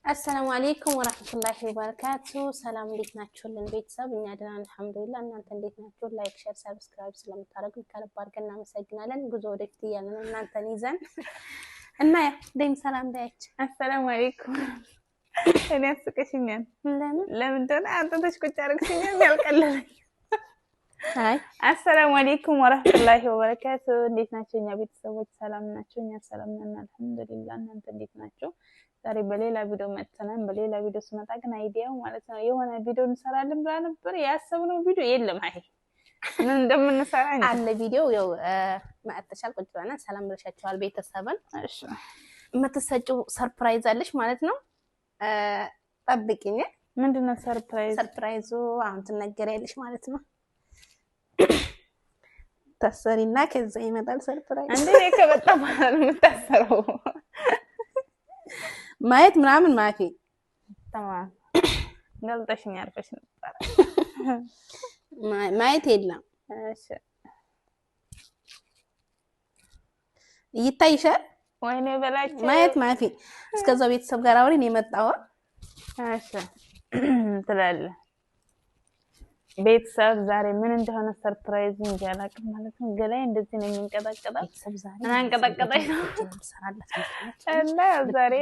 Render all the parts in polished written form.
السلام عليكم ورحمة الله وبركاته። ሰላም እንዴት ናችሁልን ቤተሰብ? እኛ ደህና አልሐምዱሊላህ። እናንተ እንዴት ናችሁ? Like፣ share፣ subscribe ስለምታደርጉ ከልብ አድርገን እናመሰግናለን። ጉዞ ወደፊት እያለ ነው እናንተን ይዘን እና ያው ደም ሰላም በያቸው። السلام عليكم። እኔ አስቀሽኛል። ለምን ለምን እንደሆነ አንተሽ ቁጭ አድርግሽኛል። ያልቀለለኝ አይ السلام عليكم ورحمة الله وبركاته። እንዴት ናቸው እኛ ቤተሰቦች? ሰላም ናቸው? እኛ ሰላም ነን አልሐምዱሊላህ። እናንተ እንዴት ናቸው? ዛሬ በሌላ ቪዲዮ መጥተናል። በሌላ ቪዲዮ ስመጣ ግን idea ው ማለት ነው የሆነ ቪዲዮ እንሰራለን ብላ ነበር ያሰብነው ቪዲዮ የለም። አይ ምን እንደምንሰራ እንጃ። አለ ቪዲዮ ያው መጥተሻል፣ ቁጭ ብለናል። ሰላም ብለሻቸዋል ቤተሰብን። እሺ የምትሰጪው surprise አለሽ ማለት ነው። ጠብቂኝ። ምንድነው surprise? Surprise ኡ አሁን ትነገሪያለሽ ማለት ነው። ታሰሪና ከዛ ይመጣል surprise። እንዴ እኔ ከመጣ በኋላ ነው የምታሰረው። ማየት ምናምን ማፊ ተማም ገልጠሽኝ አልፈሽ ነበር። ማየት የለም። እሺ ይታይሻል። ወይኔ በላቸው። ማየት ማፊ። እስከዛው ቤተሰብ ጋር አውሪን የመጣው እሺ ትላለህ። ቤተሰብ ዛሬ ምን እንደሆነ surprise እንጂ አላውቅም ማለት ነው። ገላዬ እንደዚህ ነው የሚንቀጠቀጠው ቤተሰብ ዛሬ እና አንቀጠቀጠኝ ነው እና ዛሬ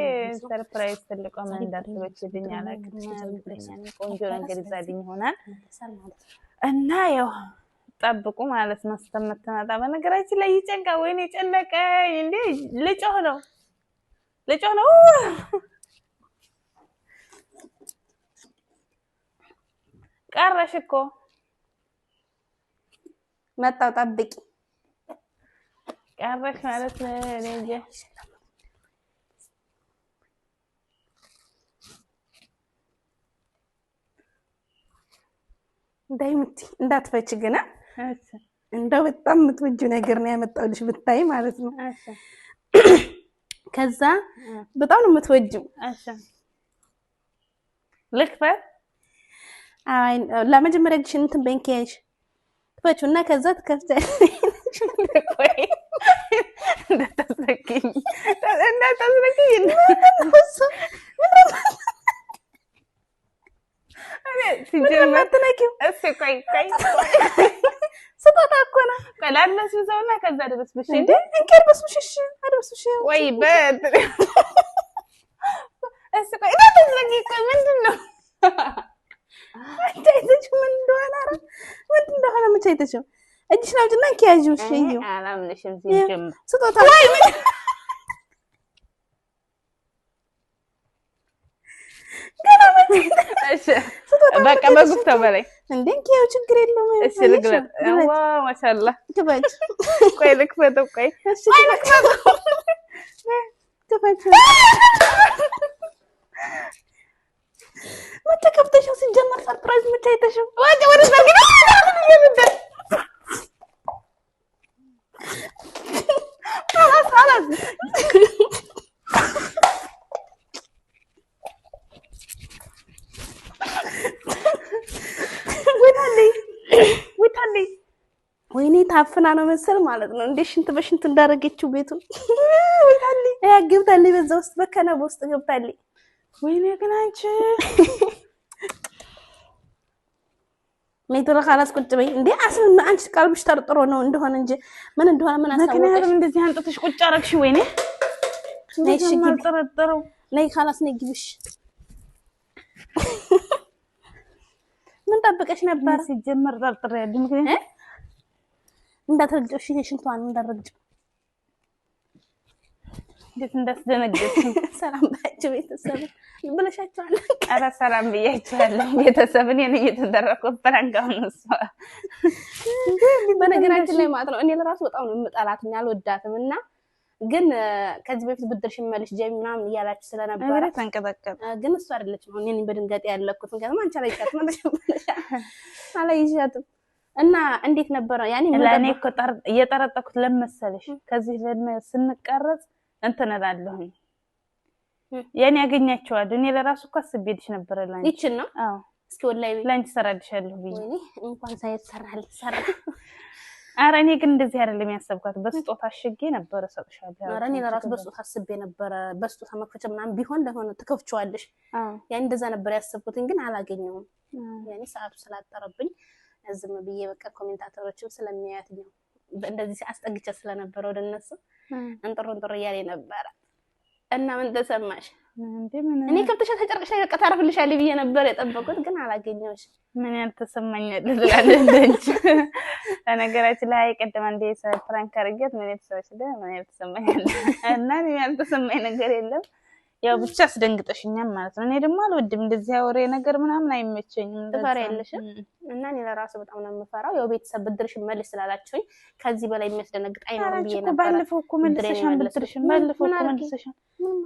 surprise ትልቋ ምን እንዳሰበችልኝ አላውቅም። እርግጠኛ ነኝ ቆንጆ ነገር ይዛልኝ ይሆናል እና ያው ጠብቁ ማለት ነው እስከምትመጣ። በነገራችን ላይ ይጨንቃል። ወይኔ ጨነቀኝ እንዴ! ልጮህ ነው ልጮህ ነው። ቀረሽ እኮ መጣው፣ ጠብቂ። ቀረሽ ማለት ነው። እኔ እንጃ። እንዳይምቲ እንዳትፈች ግና እሺ እንደው በጣም የምትወጂው ነገር ነው ያመጣሁልሽ ብታይ ማለት ነው። እሺ ከዛ በጣም ነው የምትወጂው። እሺ ልክፈት። አይ ለመጀመሪያ ጊዜ እንትን በንኪ ያይሽ ትፈቺው እና ከዛ ትከፍቻለሽ። ቆይ እንዳታስረኪኝ እንዳታስረኪኝ። እኔ ሲጀመር አትነኪው። እሺ ቆይ ቆይ ስጦታ እኮ ነው ቆይ ላለስብሰውና ከዛ ድረስ ብሽ እንዴ። እንኪ አልበስብሽ። እሺ አልበስብሽ። ወይ በ እሺ ቆይ እንዳታስረኪኝ። ቆይ ምንድን ነው? አንቺ አይተሽው ምን እንደሆነ? ኧረ ምን እንደሆነ መቼ አይተሽው? እጅሽን አውጪና እንኪ ያዢው። እሺ እኔ ይኸው አላምንሽም ሲጀመር። ስጦታ ገና መቼ እሺ ስጦታ በቃ በጉፍተው በላይ እንዴ እንኪ ያው ችግር የለውም። እሺ ልግለጥ። Wow ማሻአላህ። ክፈች። ቆይ ልክፈተው። ቆይ እሺ ክፈች። መቼ ከፍተሽው? ሲጀመር surprise መቼ አይተሽው? ወደ ወደዛ ግን خلاص خلاص ወይኔ ታፍና ነው መሰል ማለት ነው። እንዴ ሽንት በሽንት እንዳደረገችው ቤቱን ያ ገብታለች፣ በዛ ውስጥ በከነባ ውስጥ ገብታለች። ወይኔ ግን አንቺ ሜትሮ خلاص ቁጭ በይ እንዴ። አስል አንቺ ቀልብሽ ጠርጥሮ ነው እንደሆነ እንጂ ምን እንደሆነ ምን አሳወቀሽ? ምክንያቱም እንደዚህ አንጥተሽ ቁጭ አደረግሽ። ወይኔ ነይ እሺ ግቢ። የማልጠረጠረው ነይ خلاص ነይ ግቢሽ። ምን ጠብቀሽ ነበር? ሲጀመር ጠርጥሬያለሁ። ምክንያቱም እንዳትረግጪው፣ እሺ ሽንቷን እንዳትረግጪው። እንዴት እንዳስደነገጥሽ። ሰላም ባያቸው ቤተሰብ ብለሻቸዋል። ኧረ ሰላም ብያቸዋለሁ ቤተሰብ። እኔን እየተደረኩ prank አሁን እሷ በነገራችን ላይ ማለት ነው እኔ ለራሱ በጣም ነው የምጠላት፣ እኔ አልወዳትም። እና ግን ከዚህ በፊት ብድርሽን መልሽ ጀሚ ምናምን እያላችሁ ስለነበረ እግሬ ተንቀጠቀጠ። ግን እሱ አይደለችም አሁን እኔን በድንጋጤ ያለኩት፣ ምክንያቱም አንቺ አላየሻትም አላየሻትም። እና እንዴት ነበረ ያኔ ምን ለእኔ ነበር? እኮ እየጠረጠርኩት ለመሰለሽ ከዚህ ስንቀረጽ እንትን እላለሁኝ ያኔ ያገኛቸዋለሁ። እኔ ለራሱ እኮ አስቤልሽ ነበረ ላንቺ። ይችን ነው አዎ እስኪ ወላሂ ላንቺ እሰራልሻለሁ ብዬ ወይኔ እንኳን ሳይሰራ ልትሰራ ኧረ እኔ ግን እንደዚህ አይደለም ያሰብኳት። በስጦታ አሽጌ ነበረ እሰጥሻለሁ። ኧረ እኔ ለራሱ በስጦታ አስቤ ነበረ። በስጦታ መክፈቻ ምናምን ቢሆን ለሆነ ትከፍቺዋለሽ። ያኔ እንደዛ ነበር ያሰብኩትን፣ ግን አላገኘውም። ያኔ ሰዓቱ ስላጠረብኝ ዝም ብዬ በቃ commentator ኦችም ስለሚያያት ነው እንደዚህ አስጠግቼ ስለነበረ ወደ እነሱ እንጥሩ እንጥሩ እያለ ነበረ። እና ምን ተሰማሽ? እኔ ከብተሻ ተጨርቅሻ በቃ ታረፍልሻለች ብዬ ነበር የጠበቁት፣ ግን አላገኘሁሽም። ምን ያልተሰማኝ ትላለች። በነገራችን ላይ ቅድም አንዴ prank አድርጌያት ምን የተሰማሽ ምን ያልተሰማኝ እና ያልተሰማኝ ነገር የለም። ያው ብቻ አስደንግጠሽኛል ማለት ነው። እኔ ደግሞ አልወድም እንደዚህ ወሬ ነገር ምናምን አይመቸኝም። ትፈሪያለሽ? እና እኔ ለራሱ በጣም ነው የምፈራው። ያው ቤተሰብ ብድርሽን መልስ ስላላችሁኝ ከዚህ በላይ የሚያስደነግጥ አይኖርም ብዬ ነበር። ባለፈው እኮ መልሰሻል ብድርሽን። ባለፈው እኮ መልሰሻል።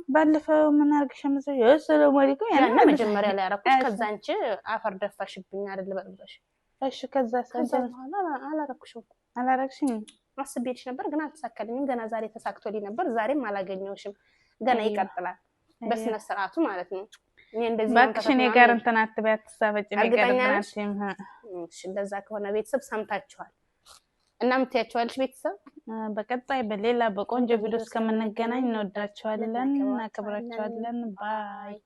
ባለፈው ምን አድርግሻል መሰለሽ? ሰላም አለይኩም ያና መጀመሪያ ላይ አደረኩሽ። ከዛ አንቺ አፈር ደፋሽብኝ አይደል? በጥብጠሽ። እሺ፣ ከዛ ከዛ በኋላ አላረኩሽም እኮ። አላረግሽም። አስቤልሽ ነበር ግን አልተሳካልኝም። ገና ዛሬ ተሳክቶልኝ ነበር። ዛሬም አላገኘሁሽም። ገና ይቀጥላል በስነ ስርዓቱ ማለት ነው። እኔ እንደዚህ እባክሽ እኔ ጋር እንትን አትበይ፣ አትሳፈጭ። እኔ ጋር እንትን አትይም። እሺ፣ እንደዛ ከሆነ ቤተሰብ ሰምታችኋል እና ምትያቸዋለሽ ቤተሰብ። በቀጣይ በሌላ በቆንጆ ቪዲዮ እስከምንገናኝ እንወዳችኋለን፣ እናከብራችኋለን። Bye።